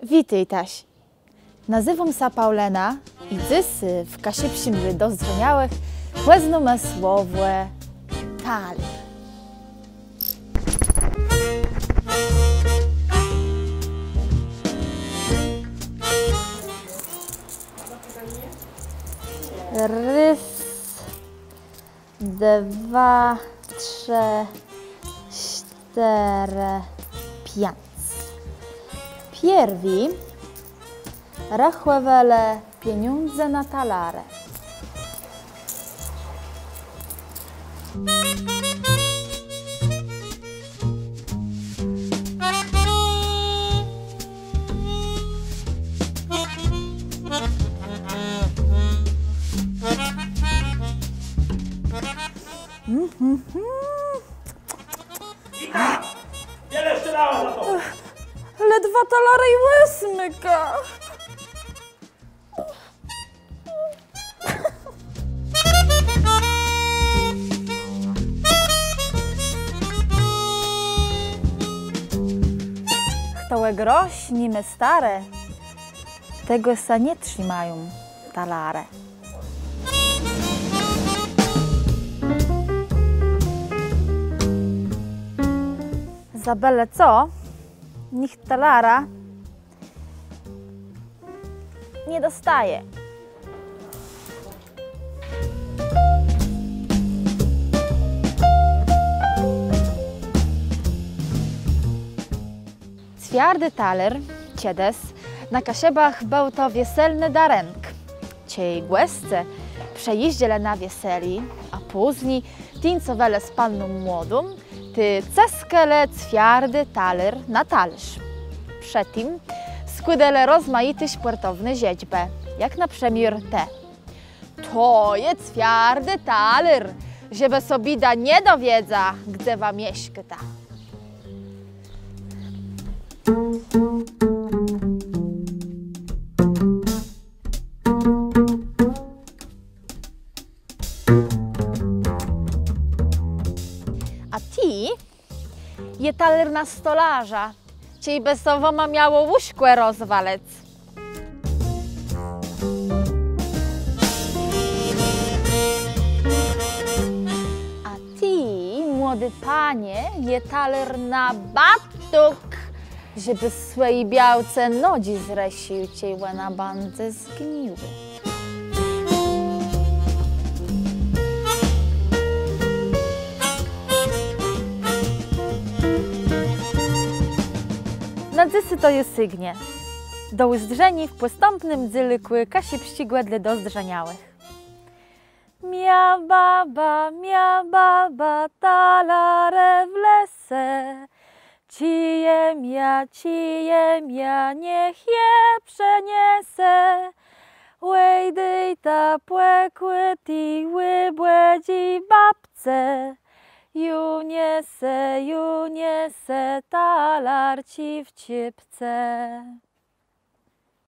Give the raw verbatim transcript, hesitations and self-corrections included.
Witôjtaż. Nazéwóm sã Paùlëna i dzys w Kaszëbsczim dlô dozdrzeniałëch pòznómë słowò taler. Rôz, dwa, trzë, sztërë, piãc. Pierwi rechòwelë pieniądze na talarë. Mhm. Wiele jeszcze dała za to! Ledwa talarë i òsmëka. Chto ò grosz ni mô starë, tegò sã nie trzimają talarë. Za bële co, nicht talara nie dostaje. Cwiardi taler czedës na Kaszëbach béł to wieselny darënk. Czej gòsce przëjéżdżelë na wieselé, a pózni tuńcowelë z panną młodą, tej cëskelë cwiardi taler na talérz. Przë tim skłôdelë rozmajité szpòrtowné żëczbë, jak na przëmiôr tã. To je cwiardi taler, żebë so biéda nie dowiedza, gdze wa mieszkôta. A ti je taler na stolarza, czejbë so wama miało łóżkò rozwalëc. A ti, młodi panie, je taler na batuk, żebë swòji białce nodżi zrësził, czej òna bãdze zgniłô. Na dzysô to ju sygnie. Do ùzdrzeniô w pòstãpnym dzélëkù Kaszëbsczégò dlô dozdrzeniałëch. Mia baba, mia baba, talarë w lese. Czëjã jô, czëjã jô, niech je przëniese. Òj, dôjta pòkù ti ùbòdżi babce. Ju niese, ju niese, talarczi w czôpce.